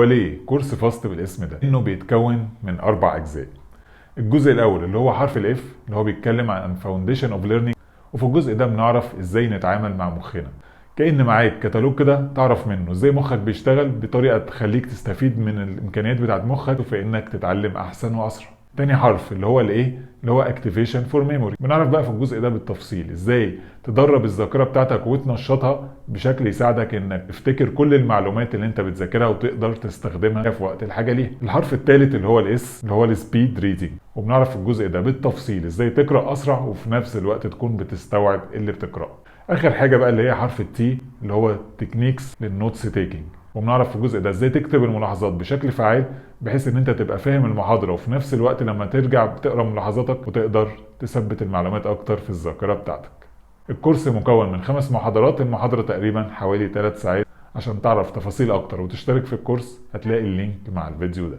وليه كورس FAST بالاسم ده؟ انه بيتكون من 4 اجزاء. الجزء الاول اللي هو حرف ال F، اللي هو بيتكلم عن foundation of learning، وفي الجزء ده بنعرف ازاي نتعامل مع مخنا، كأن معاك كتالوج كده تعرف منه ازاي مخك بيشتغل بطريقة تخليك تستفيد من الامكانيات بتاعت مخك في انك تتعلم احسن واسرع. تاني حرف اللي هو ال A، اللي هو activation for memory، بنعرف بقى في الجزء ده بالتفصيل ازاي تدرب الذاكرة بتاعتك وتنشطها بشكل يساعدك انك تفتكر كل المعلومات اللي انت بتذاكرها وتقدر تستخدمها في وقت الحاجة ليها. الحرف الثالث اللي هو ال S، اللي هو ال speed reading، وبنعرف في الجزء ده بالتفصيل ازاي تقرا اسرع وفي نفس الوقت تكون بتستوعب اللي بتقراه. اخر حاجة بقى اللي هي حرف ال T، اللي هو techniques لل notes taking، وبنعرف في الجزء ده ازاي تكتب الملاحظات بشكل فعال بحيث ان انت تبقى فاهم المحاضرة وفي نفس الوقت لما ترجع بتقرا ملاحظاتك وتقدر تثبت المعلومات اكتر في الذاكرة بتاعتك. الكورس مكون من 5 محاضرات، المحاضرة تقريبا حوالي 3 ساعات. عشان تعرف تفاصيل اكتر وتشترك في الكورس هتلاقي ال link مع الفيديو ده.